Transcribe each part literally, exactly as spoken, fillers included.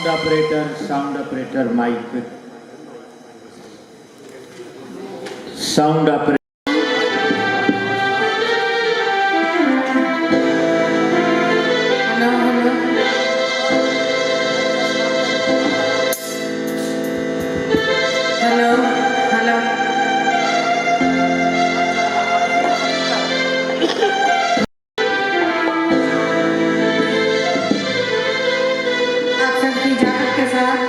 Operator, sound operator, mic, sound operator. Hello, hello. Hello, hello. آپ سب کی اجازت کے ساتھ۔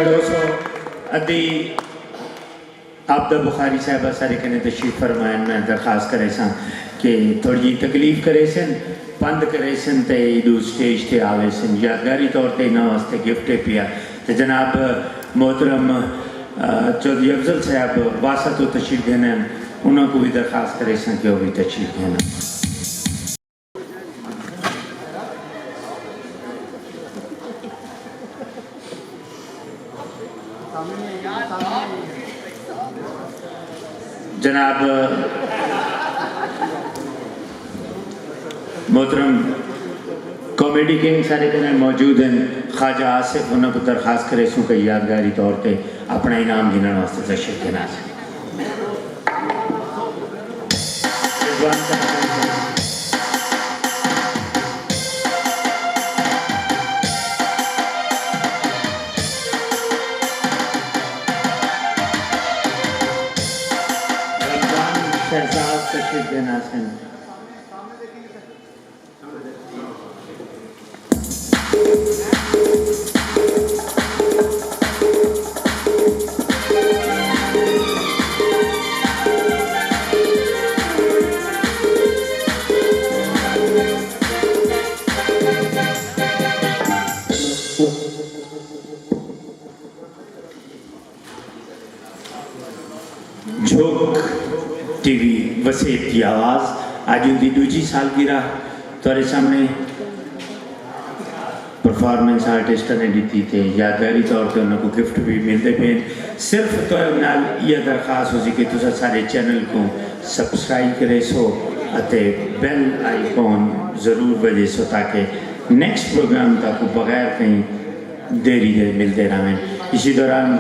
ݙو سو ادی عابدہ بخاری صاحبہ سارے کنے تشریف فرمائن، میں درخواست کریساں کہ تھوڑی جی تکلیف کریسن، پند کریسن تے ایڈو سٹیج تے آویسن۔ یادگاری طور تے انہاں واسطے گفٹ ہے پیا۔ تے جناب محترم، آ، چوہدری افضل صاحب واسا تو تشریف گھنن، انہاں کو بھی درخواست کریساں کہ وہ بھی تشریف گھنن۔ جناب محترم کامیڈی کنگ سارے کنے موجود ہیں، خواجہ آصف، انہاں کو درخواست کریسوں کہ یادگاری طور تے اپنا انعام گھنن واسطے تشریف گھن آسن۔ رمضان شہزاد تشریف گھن آسن۔ جھوک ٹی وی وسیب دی آواز، اڄ اوندی ݙوجھی سالگرہ تہاݙے سامݨے پرفارمنس آرٹسٹاں نے ݙتی تے یادگاری طور تے انہاں کوں گفٹ وی ملدے پئن۔ صرف تہاݙے نال ایہا درخواست ہوسی کہ تساں سارے چینل کوں سبسکرائب کریسو اتے بیل آئیکن ضرور وڄیسو تاکہ نیکسٹ پروگرام تہاکوں بغیر کہیں دیری دے ملدے رہون۔ اسی دوران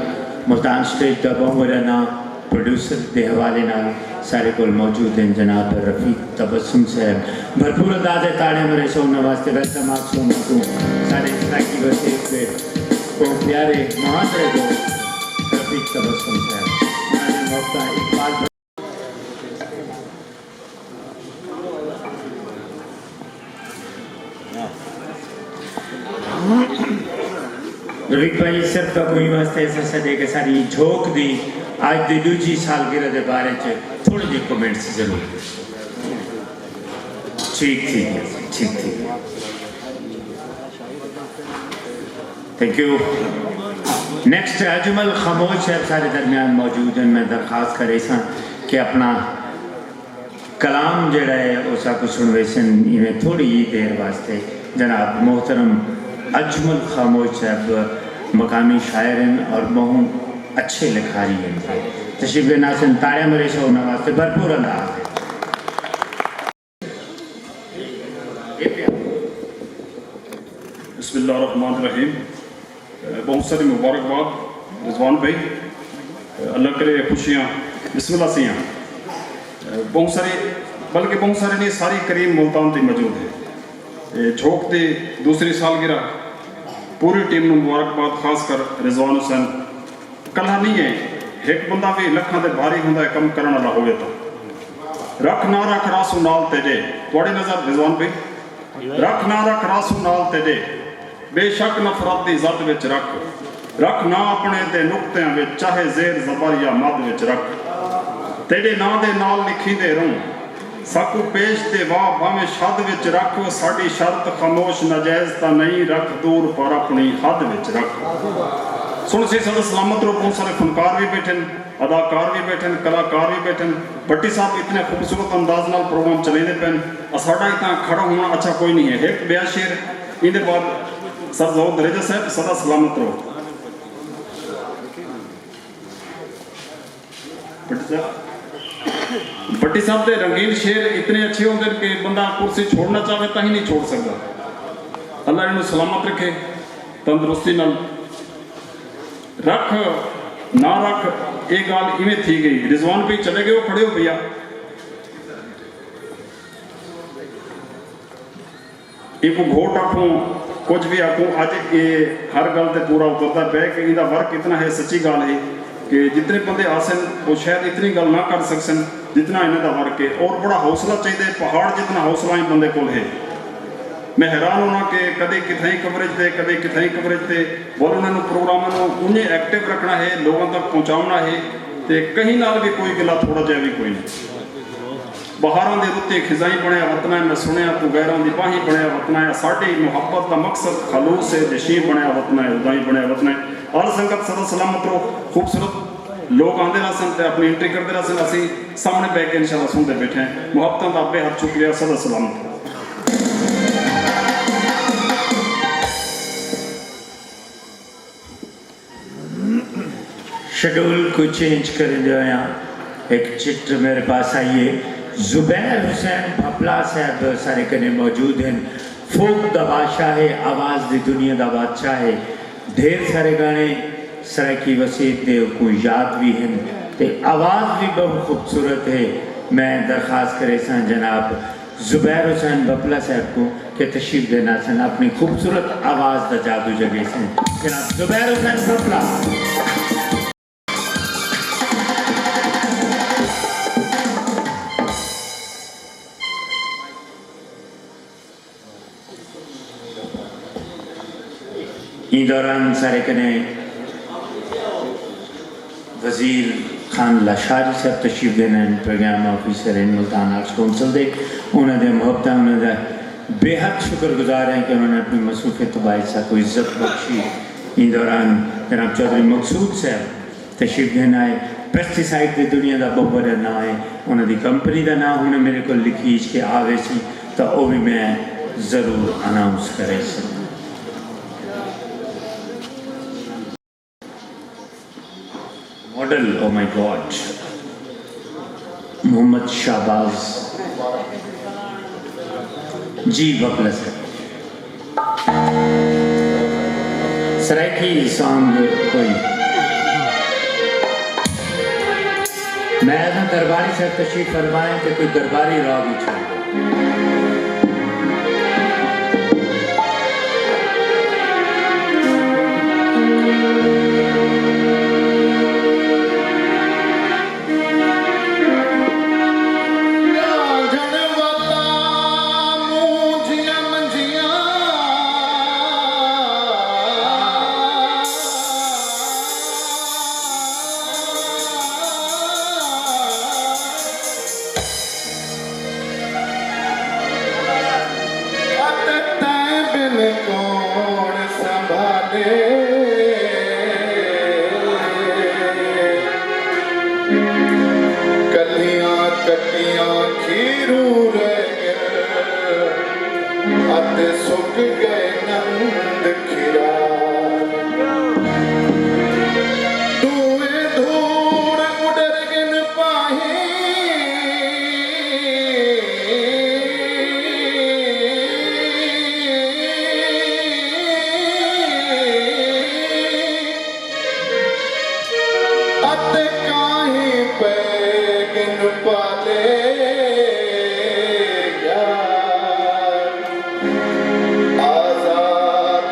ملتان سٹیج دا ٻہوں وݙا ناں پروڈیوسر دے حوالے نال سارے کول موجود ہیں جناب رفیق تبسم صاحب۔ بھرپور انداز ہے تاڑیاں مریسو انہاں واسطے۔ ویلکم آکھسوں انہاں کوں سارے سرائیکی وسیب دے ٻہوں پیارے مہاندرے دوست رفیق تبسم صاحب۔ انہاں دے موقع اقبال رفیق بھائی، صرف تہاکوں ایں واسطے ایسا سݙے کہ ساݙی جھوک دی اڄ دی ݙوجھی سالگرہ دے بارے چ تھوڑے جے کمنٹس ضرور۔ ٹھیک تھی ڳیا، ٹھیک تھی ڳیا۔ Think U. نیکسٹ اجمل خاموش صاحب سارے درمیان موجود ہیں، میں درخواست کریساں کہ اپنا کلام جیڑھا ہے او ساکوں سݨویسن۔ ایویں تھوڑی جی دیر واسطے جناب محترم اجمل خاموش صاحب مقامی شاعر ہیں اور ٻہوں اچھے لکھاری ہیں، تشریف گھن آسن۔ تاڑیاں مریسو انہاں واسطے بھرپور انداز ہے۔ بسم اللہ الرحمن الرحیم۔ ٻہوں ساری مبارکباد رضوان بھائی۔ اللہ کرے خوشیاں، بسم اللہ سیاں۔ ٻہوں ساری، بلکہ ٻہوں ساری نہیں، ساری کریم ملتان تے موجود ہے۔ جھوک دی دوسری سالگرہ، پوری ٹیم نوں مبارکباد، خاص کر رضوان حسین۔ کلہا نی ہے، ہک بندہ وی لکھاں تے بھاری ہوندا ہے کم کرݨ آلا ہووے تاں۔ رکھ نہ رکھ راسوں نال تیݙے، تہاݙی نظر رضوان بھئی، رکھ نہ رکھ راسوں نال تیݙے، بے شک نفرت دی زد وچ رکھ، رکھ نہ اپݨے دے نقطیاں وچ، چاہے زیر زبر یا مد وچ رکھ۔ تیݙے ناں دے نال لکھیندے رہوں، ساکوں پیش تے واہ بھانویں شد وچ رکھ، ساݙی شرط خاموش ناجائز تاں نئیں، رکھ دور پر اپݨی حد وچ رکھ۔ سݨسی سدا سلامت رہو، ٻہوں سارے فنکار وی ٻیٹھن، اداکار وی ٻیٹھن، کلاکار وی ٻیٹھن۔ بھٹی صاحب اتنے خوبصورت انداز نال پروگرام چلیندے پئن، اساݙا اتھاں کھڑا ہووݨ اچھا کوئی نہیں ہے۔ ہک ٻیا شعر، ایندے بعد سر ظہور دھریجہ صاحب، سدا سلامت رہو۔ بھٹی صاحب، بھٹی صاحب دے رنگین شعر اتنے اچھے ہوندن کہ بندہ کرسی چھوڑنا چاہے تاں ہی نہیں چھوڑ سکدا۔ اللہ انہوں سلامت رکھے، تندرستی نال۔ رکھ نہ رکھ، اے ڳالھ ایویں تھی ڳئی۔ رضوان بھئی چلے ڳئے، او کھڑے ہو بھیا۔ اینکوں گھوٹ آکھوں، کجھ وی آکھوں، اڄ اے ہر ڳالھ تے پورا اتردا پئے کہ ایندا ورک اتنا ہے۔ سچی ڳالھ ہے کہ جتنے بندے آسن، او شاید اتنی ڳالھ نہ کر سڳسن جتنا انہاں دا ورک ہے۔ اور بڑا حوصلہ چاہیدا ہے، پہاڑ جتنا حوصلہ ایں بندے کول ہے۔ میں حیران ہونا کہ کدے کتھائیں کوریج تے کدے کتھائیں کوریج تے، ول انہاں نوں پروگراماں نوں اونجے ایکٹیو رکھنا ہے، لوگاں تک پہنچاونا ہے، تے کہیں نال وی کوئی گلا تھوڑا جہا وی کوئی نہیں۔ بہاراں دے رتے خزائیں بݨیا وطن ہے، میں سݨیا توں غیراں دی باہیں بݨیا وطن ہے، ساݙی محبت دا مقصد خلوص ہے، جشیں بݨیا وطن ہے، ادائیں بݨیا وطن ہے۔ ہر سنگت سدا سلامت رہو۔ خوبصورت لوگ آندے رہسن تے اپݨی انٹری کردے رہسن، اسی سامݨے بہہ کے انشاءاللہ سݨدے ٻیٹھے ہیں۔ محبتاں دا بے حد شکریہ، سدا سلامت رہو۔ شیڈول کوں چینج کریندے ہویاں ہک چٹ میرے پاس آئی ہے۔ زبیر حسین بھپلا صاحب سارے کنے موجود ہیں۔ فوک دا بادشاہ ہے، آواز دی دنیا دا بادشاہ ہے۔ ڈھیر سارے گانے سرائیکی وسیب دے کوں یاد وی ہن تے آواز وی بہوں خوبصورت ہے۔ میں درخواست کریساں جناب زبیر حسین بپلا صاحب کوں کہ تشریف گھن آسن، اپݨی خوبصورت آواز دا جادو جگیسن۔ جناب زبیر حسین بپلا۔ ایں دوران سارے کنے وزیر خان لاشاری صاحب تشریف گھن آئن، پروگرام آفیسر ہن ملتان آرٹس کونسل دے۔ انہاں دیاں محبتاں، انہاں دا بے حد شکر گزار ہیں کہ انہاں نے اپݨی مصروفیت توں باعث ساکوں عزت بخشی۔ ایں دوران جناب چوہدری مقصود صاحب تشریف گھن آئے۔ پیسٹی سائیڈ دی دنیا دا بہوں وݙا ناں ہے۔ انہاں دی کمپنی دا ناں ہݨ میݙے کول لکھیج کے آ ویسی تاں او وی میں ضرور اناؤنس کریساں۔ ماڈل، او مائی گاڈ، محمد شہباز جی بپلس۔ سرائیکی سانگ کوئی۔ میں آہداں درباری صاحب تشریف فرمائیں تے کوئی درباری راگ وی چھوڑ دے۔ کلیاں کٹیاں کھیروں رہ ڳن اتے سک ڳئے نند کھیرا۔ ݙوہیں دھوڑ اݙر ڳن پاہیں۔ ات کاہیں پئے ڳن پالے یار۔ آزاد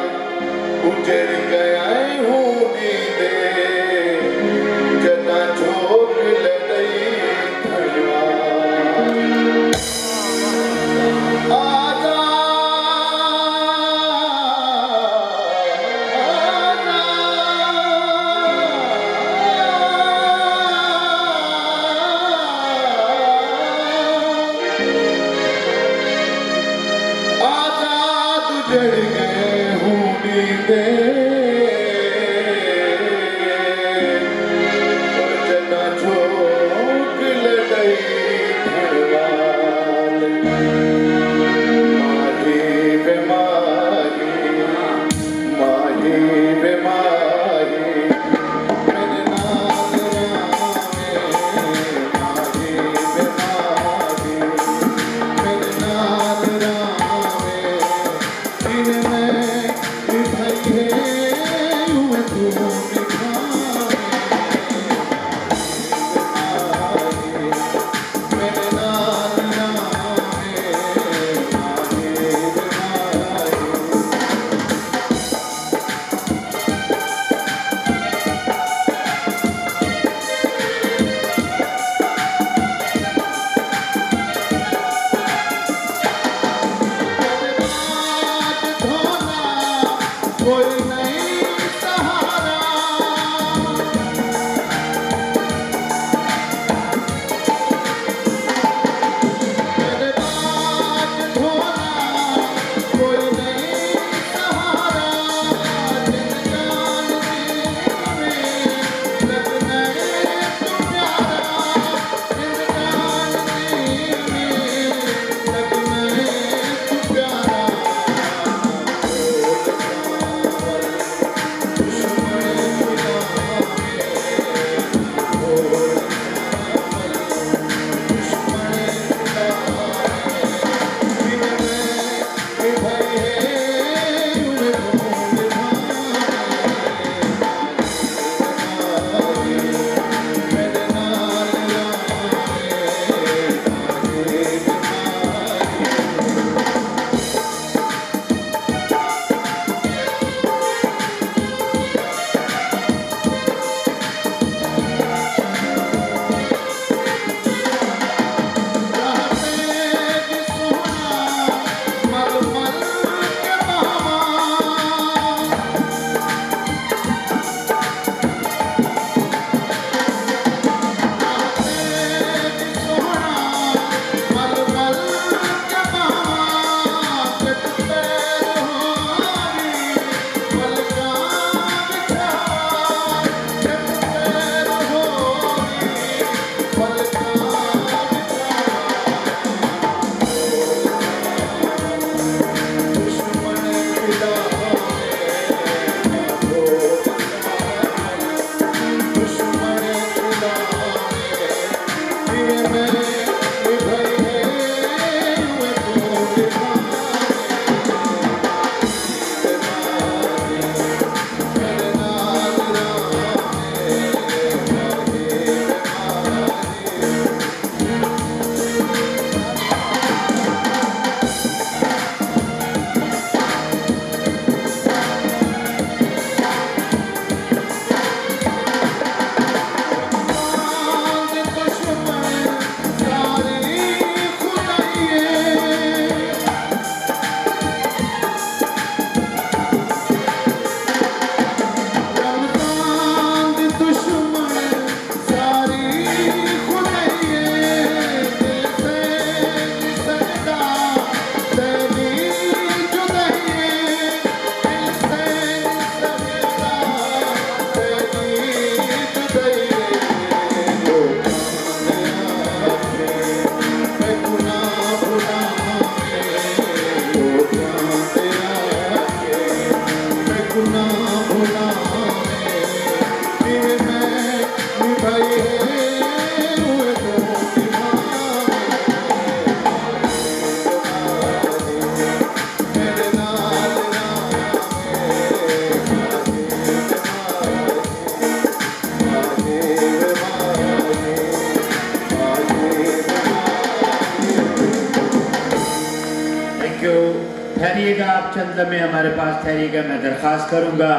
تھینک یو۔ ٹھہریے گا، آپ چند لمحے ہمارے پاس ٹھہریے گا۔ میں درخواست کروں گا،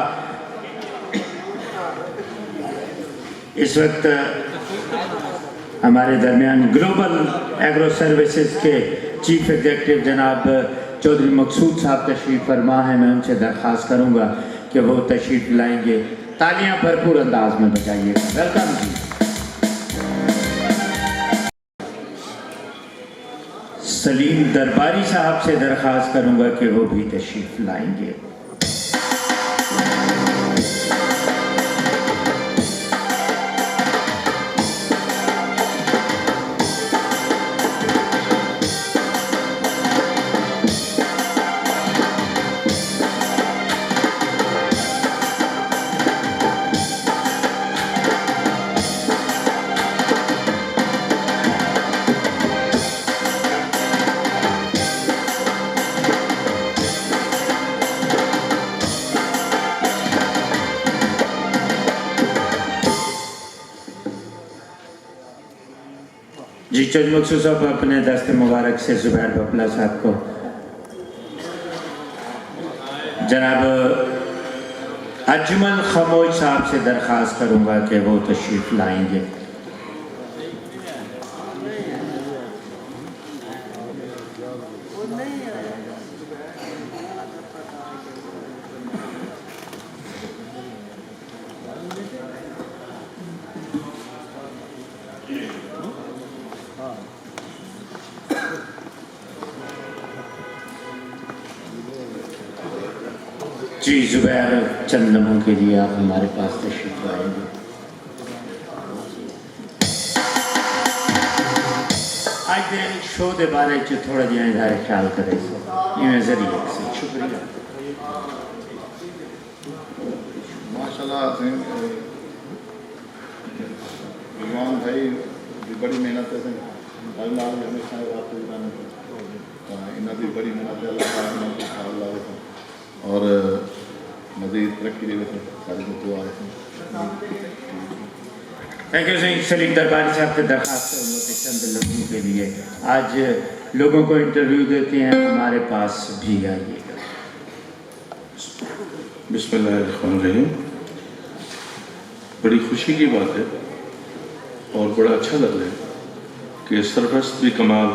اس وقت ہمارے درمیان گلوبل ایگرو سروسز کے چیف ایگزیکٹو جناب چودھری مقصود صاحب تشریف فرما ہیں۔ میں ان سے درخواست کروں گا کہ وہ تشریف لائیں گے۔ تالیاں بھرپور انداز میں بجائیے گا۔ ویلکم جی۔ سلیم درباری صاحب سے درخواست کروں گا کہ وہ بھی تشریف لائیں گے۔ جی، چودھری مقصود صاحب اپنے دست مبارک سے زبیر بپلا صاحب کو، جناب اجمل خموش صاحب سے درخواست کروں گا کہ وہ تشریف لائیں گے۔ جی زبیر، چند لمحوں کے لیے آپ ہمارے پاس تشریف لائیں گے۔ اڄ دے شو دے بارے چ تھوڑا جیہا اظہار خیال کرے سو، ایویں ذریعے سے۔ شکریہ۔ ماشاءاللہ، اسیں رضوان بھائی دی بڑی محنت ہے، اسیں بھائی نال ہمیشہ رابطے وچ رہندے ہیں۔ تاں انہاں دی بڑی محنت ہے، اللہ تعالیٰ انہاں کوں خوشحال رکھے اور مزید ترقی ݙیوے، ساݙی دعا ہے۔ تھینک یو سئیں۔ سلیم درباری صاحب تے درخواست کروں گا کہ چند لمحوں کے لیے آج لوگوں کو انٹرویو دیتے ہیں، ہمارے پاس بھی آئیے گا۔ بسم اللہ الرحمن الرحیم۔ بڑی خوشی کی بات ہے اور بڑا اچھا لگ رہا ہے کہ سرپرست بھی کمال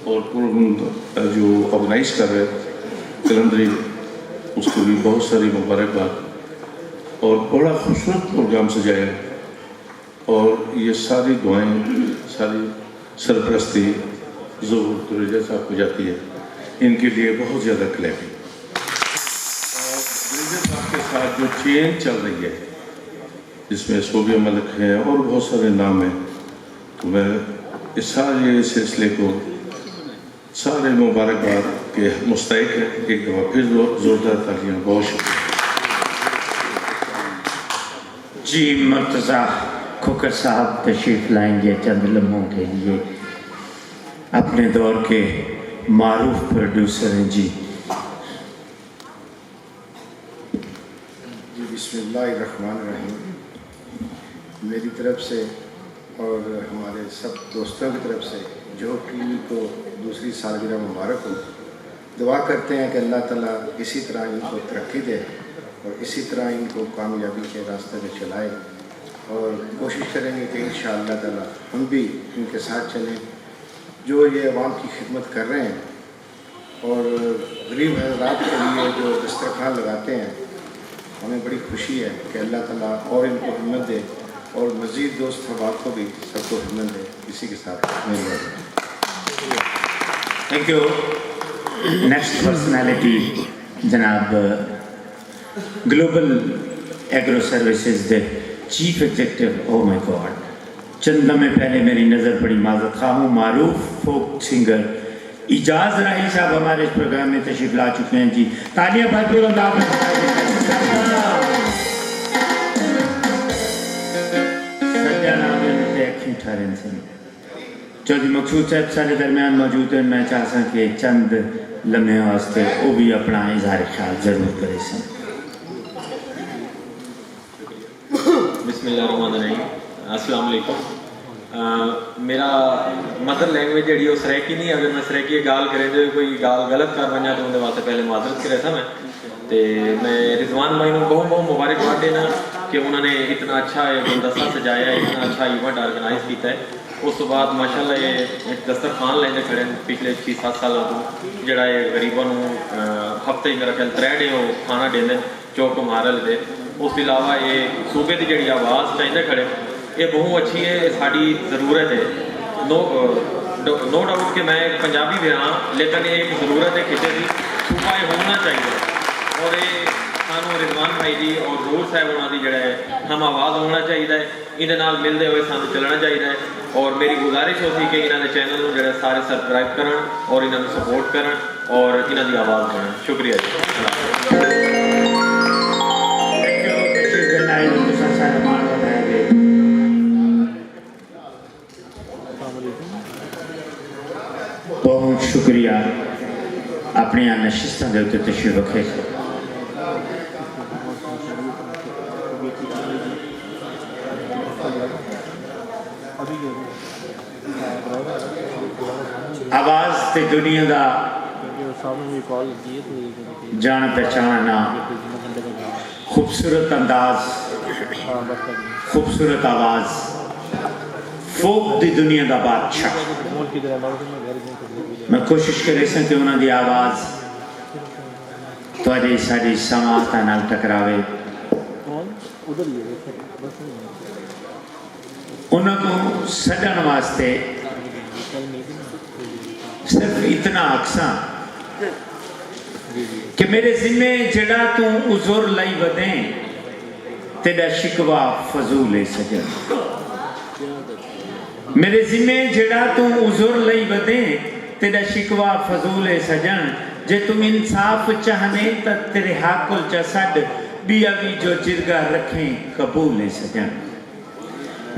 اور پروگرام جو آرگنائز کر رہے قلندری، اس کو بھی بہت ساری مبارکباد اور بڑا خوبصورت پروگرام سجایا۔ اور یہ ساری دعائیں، ساری سرپرستی ظہور دریجہ صاحب کو جاتی ہے، ان کے لیے بہت زیادہ کلیپنگ۔ اور دریجہ صاحب کے ساتھ جو چین چل رہی ہے، جس میں صوبیہ ملک ہیں اور بہت سارے نام ہیں، تو میں اس سارے سلسلے کو سارے مبارکباد کے مستحق ہیں۔ ایک دفعہ پھر زور-، زوردار تالیاں۔ بہت شکریہ۔ جی مرتضی کھوکھر صاحب تشریف لائیں گے چند لمحوں کے لیے۔ اپنے دور کے معروف پروڈیوسر ہیں جی۔ جی، بسم اللہ الرحمن الرحیم۔ میری طرف سے اور ہمارے سب دوستوں کی طرف سے جھوک ٹی وی کو دوسری سالگرہ مبارک ہو۔ دعا کرتے ہیں کہ اللہ تعالیٰ اسی طرح ان کو ترقی دے اور اسی طرح ان کو کامیابی کے راستے میں چلائے، اور کوشش کریں گے کہ ان شاء اللہ تعالیٰ ہم بھی ان کے ساتھ چلیں۔ جو یہ عوام کی خدمت کر رہے ہیں اور غریب حضرات کے لیے جو دسترخوان لگاتے ہیں، ہمیں بڑی خوشی ہے کہ اللہ تعالیٰ اور ان کو ہمت دے اور مزید دوست احباب کو بھی سب کو ہمت دے۔ اسی کے ساتھ مہربانی۔ Think U. نیکسٹ پرسنالٹی جناب گلوبل ایگرو سروسز دے چیف ایگزیکٹو۔ او مائی گاڈ، چند لمحے پہلے میری نظر پڑی، معذرت خواہ ہوں۔ معروف فوک سنگر اعجاز راہی صاحب ہمارے اس پروگرام میں تشریف لا چکے ہیں جی۔ تالیاں بھرپور انداز میں۔ سجݨ آندن تے اکھیں ٹھرن سن۔ چوہدری مقصود صاحب سارے درمیان موجود ہیں، میں چاہساں کہ چند لمحے واسطے او بھی اپنا اظہار خیال ضرور کرے سن۔ بسم اللہ الرحمن الرحیم۔ السلام علیکم۔ میرا مدر لینگویج جیڑی او سرائیکی نی، اگر میں سرائیکی گالھ کریندے ہوئے کوئی گالھ غلط کر ونجاں تے اوندے واسطے پہلے معذرت کریساں میں۔ تے میں رضوان بھائی نوں بہوں بہوں مبارکباد ڈینا کہ انہاں نے اتنا اچھا اے گلدستہ سجایا اے، اتنا اچھا ایونٹ آرگنائز کیتا اے۔ اس توں بعد ماشاءاللہ اے ہک دسترخوان لیندے کھڑے ہن پچھلے چھی ست سالاں توں، جیڑھا اے غریباں نوں ہفتے اچ میرا خیال ترے ڈینہہ او کھانا ڈیندے ہن۔ چوک مارل دے۔ اس توں علاوہ اے صوبے دی جیڑھی آواز چاہیندے کھڑے، اے بہوں اچھی اے، اے ساڈی ضرورت اے۔ نو نو ڈاؤٹ کہ میں ہک پنجابی بھی ہاں، لیکن اے ہک ضرورت اے خطے دی۔ صوبہ اے ہونا چاہیدا اے اور اے سانوں رضوان بھائی دی اور ظہور صاحب ہونا دی جیڑھا اے ہم آواز ہونا چاہیدا اے۔ ایندے نال ملدے ہوئے سانوں چلنا چاہیدا ہے اور میری گزارش ہوسی کہ انہاں دے چینل نوں جیڑھا سارے سبسکرائب کرن اور انہاں نوں سپورٹ کرن اور انہاں دی آواز بنن۔ شکریہ جی۔ بہت شکریہ اپنیاں نشستاں دے اتے تشریف رکھے۔ آواز تے دنیا دا جان پہچان آ، خوبصورت انداز، خوبصورت آواز، فوک دی دنیا دا بادشاہ۔ میں کوشش کریساں کہ انہاں دی آواز تہاڈے ساڈی سماعتاں نال ٹکراوے۔ انہاں کوں سڈن واسطے صرف اتنا آکھساں کہ میرے ذمے جیڑھا توں عذر لئی ودیں، تیڈا شکوہ فضول اے سجن۔ میݙے ذمے جیڑھا توں عذر لئی ودیں، تیݙا شکوہ فضول اے سڄݨ۔ جے توں انصاف چاہندیں تاں تیݙے حق کول چا سݙ، ٻیا وی جو جرگہ رکھیں قبول اے سڄݨ۔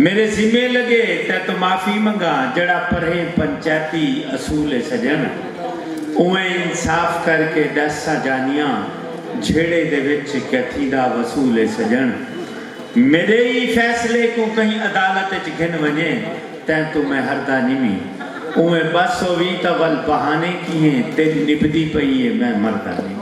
میݙے ذمے لڳے تاں توں معافی منگاں، جیڑھا پرھیں پنچایتی اصول اے سڄݨ۔ اونویں انصاف کر کے ݙس ساں جانیاں، جھیڑے دے وچ کیا تھیندا وصول اے سڄݨ۔ میݙے ایں فیصلے کوں کہیں عدالت اچ گھن ونڄیں، تیں توں میں ہردا نیمی۔ اونویں ٻس ہووی تاں ول بہانے کیہیں، تیݙی نبھدی پئی اے، میں مردا نیمی۔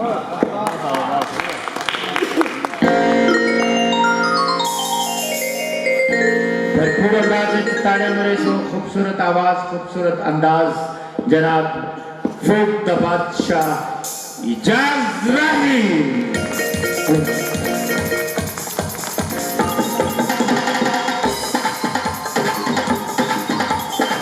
بھرپور انداز اچ تاڑیاں مریسو، خوبصورت آواز، خوبصورت انداز، جناب فوک دا بادشاہ اعجاز راہی۔